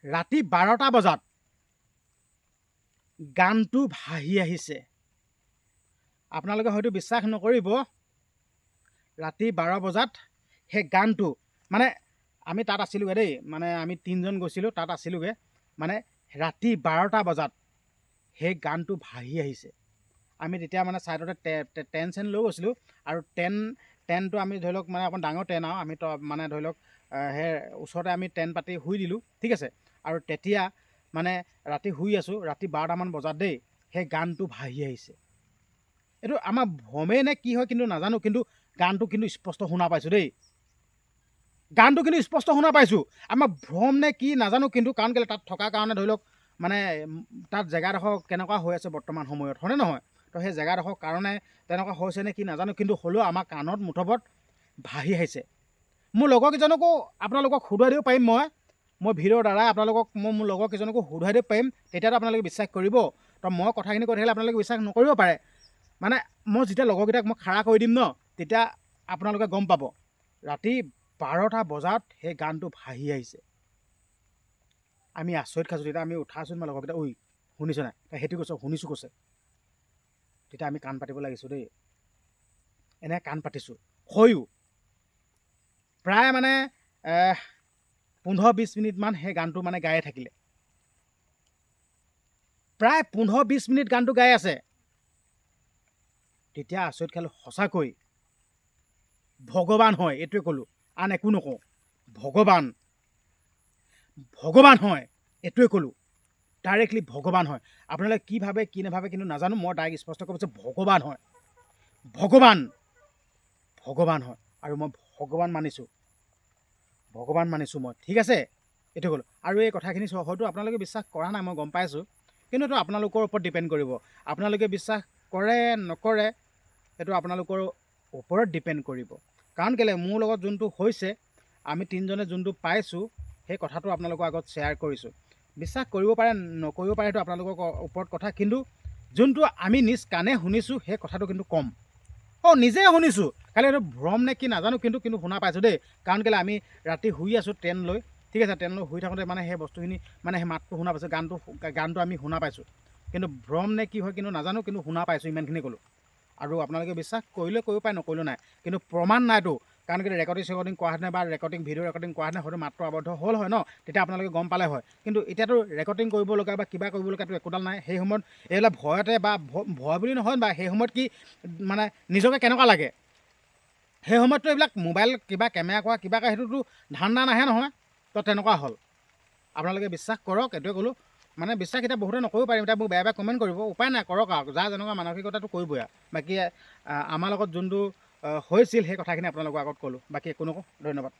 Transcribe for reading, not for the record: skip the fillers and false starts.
ৰাতি 12টা বজাত গানটো ভাহি আহিছে। আপোনালোকে হয়তো বিশ্বাস নকৰিব, ৰাতি 12 বজাত সেই গানটো, মানে আমি তাত আছিলোঁগৈ দেই, মানে আমি তিনিজন গৈছিলোঁ, তাত আছিলোঁগৈ। মানে ৰাতি 12টা বজাত সেই গানটো ভাহি আহিছে। আমি তেতিয়া মানে ছাইডতে টেণ্ট চেণ্ট লৈ গৈছিলোঁ আৰু টেণ্টটো আমি ধৰি লওক মানে অকণ ডাঙৰ টেণ্ট আৰু আমি মানে ধৰি লওক সেই ওচৰতে আমি টেণ্ট পাতি শুই দিলোঁ, ঠিক আছে। আৰু তেতিয়া মানে ৰাতি শুই আছোঁ, ৰাতি 12টামান বজাত দেই, সেই গানটো ভাহি আহিছে। এইটো আমাৰ ভ্ৰমেই নে কি হয় কিন্তু নাজানো, কিন্তু গানটো কিন্তু স্পষ্ট শুনা পাইছোঁ দেই, গানটো কিন্তু স্পষ্ট শুনা পাইছোঁ। আমাৰ ভ্ৰম নে কি নাজানো, কিন্তু কাৰণ কেলৈ তাত থকাৰ কাৰণে ধৰি লওক মানে তাত জেগাডোখৰ কেনেকুৱা হৈ আছে বৰ্তমান সময়ত, হয়নে নহয়? তো সেই জেগাডোখৰ কাৰণে তেনেকুৱা হৈছে নে কি নাজানো, কিন্তু হ'লেও আমাৰ কাণত মুঠৰ ভাহি আহিছে। মোৰ লগৰ কেইজনকো আপোনালোকক সোধুৱাই দিব পাৰিম, মই ভিডিঅ'ৰ দ্বাৰাই আপোনালোকক মই মোৰ লগৰ কেইজনকো সোধুৱাই দিব পাৰিম, তেতিয়াতো আপোনালোকে বিশ্বাস কৰিব। তো মই কথাখিনি কৈ থাকিলে আপোনালোকে বিশ্বাস নকৰিব পাৰে। মানে মই যেতিয়া লগৰকেইটাক মই খাৰা কৰি দিম ন, তেতিয়া আপোনালোকে গম পাব। ৰাতি 12টা বজাত সেই গানটো ভাহি আহিছে। আমি আচৰিত খাইছোঁ। তেতিয়া আমি উঠাচোন মই লগৰকেইটা, ঐ শুনিছ নাই? সেইটো কৈছে, শুনিছোঁ কৈছে। তেতিয়া আমি কাণ পাতিব লাগিছোঁ দেই, এনে কাণ পাতিছোঁ। হয়ো প্ৰায় মানে 15-20 মিনিটমান সেই গানটো মানে গায়ে থাকিলে, প্ৰায় 15-20 মিনিট গানটো গাই আছে। তেতিয়া আচৰিত খালোঁ, সঁচাকৈ ভগৱান হয়, এইটোৱে ক'লোঁ, আন একো নকওঁ। ভগৱান, ভগৱান হয়, এইটোৱে ক'লোঁ, ডাইৰেক্টলি ভগৱান হয়। আপোনালোকে কি ভাবে কি নাভাবে কিন্তু নাজানো, মই ডাইৰেক্ট স্পষ্ট ক'ব যে ভগৱান হয়, ভগৱান, ভগৱান হয়। আৰু মই ভগৱান মানিছোঁ, ভগৱান মানিছোঁ মই, ঠিক আছে, এইটো ক'লোঁ। আৰু এই কথাখিনি হয়তো আপোনালোকে বিশ্বাস কৰা নাই, মই গম পাইছোঁ, কিন্তু এইটো আপোনালোকৰ ওপৰত ডিপেণ্ড কৰিব। আপোনালোকে বিশ্বাস কৰে নকৰে সেইটো আপোনালোকৰ ওপৰত ডিপেণ্ড কৰিব। কাৰণ কেলৈ মোৰ লগত যোনটো হৈছে, আমি তিনিজনে যোনটো পাইছোঁ, সেই কথাটো আপোনালোকৰ আগত শ্বেয়াৰ কৰিছোঁ। বিশ্বাস কৰিব পাৰে নকৰিব পাৰে সেইটো আপোনালোকৰ ওপৰত কথা, কিন্তু যোনটো আমি নিজ কাণে শুনিছোঁ সেই কথাটো কিন্তু কম। অঁ, নিজে শুনিছোঁ, খালি এইটো ভ্ৰম নে কি নাজানো, কিন্তু শুনা পাইছোঁ দেই। কাৰণ কেলৈ আমি ৰাতি শুই আছোঁ টেণ্ট লৈ, ঠিক আছে, টেণ্ট লৈ শুই থাকোঁতে মানে সেই বস্তুখিনি মানে সেই মাতটো শুনা পাইছোঁ, গানটো আমি শুনা পাইছোঁ। কিন্তু ভ্ৰম নে কি হয় কিন্তু নাজানো, কিন্তু শুনা পাইছোঁ, ইমানখিনি ক'লোঁ। আৰু আপোনালোকে বিশ্বাস কৰিলে কৰিব পাৰে, নকৰিলেও নাই, কিন্তু প্ৰমাণ নাইতো। কাৰণ কেলৈ ৰেকৰ্ডিং চেকৰ্ডিং কৰাহেঁতেনে বা ভিডিঅ' ৰেকৰ্ডিং কৰাহেঁতেনে হয়তো মাতটো আবদ্ধ হ'ল হয় ন, তেতিয়া আপোনালোকে গম পালে হয়। কিন্তু এতিয়াতো ৰেকৰ্ডিং কৰিব লগা বা কিবা কৰিব লগাটো একোডাল নাই। সেই সময়ত এইবিলাক ভয়তে বা ভয় বুলি নহয়, বা সেই সময়ত কি মানে নিজকে কেনেকুৱা লাগে সেই সময়ততো এইবিলাক মোবাইল কিবা কেমেৰা কৰা কিবা কৰা সেইটোতো ধান্দা নাহে নহয়, তো তেনেকুৱা হ'ল। আপোনালোকে বিশ্বাস কৰক, এইটোৱে ক'লোঁ। মানে বিশ্বাস এতিয়া বহুতে নকৰিব পাৰিম, এতিয়া মোক বেয়া বেয়া কমেণ্ট কৰিব, উপায় নাই, কৰক আৰু যাৰ যেনেকুৱা মানসিকতাটো কৰিবই আৰু। বাকী আমাৰ লগত যোনটো হৈছিল সেই কথাখিনি আপোনালোকৰ আগত ক'লোঁ, বাকী একো নকওঁ, ধন্যবাদ।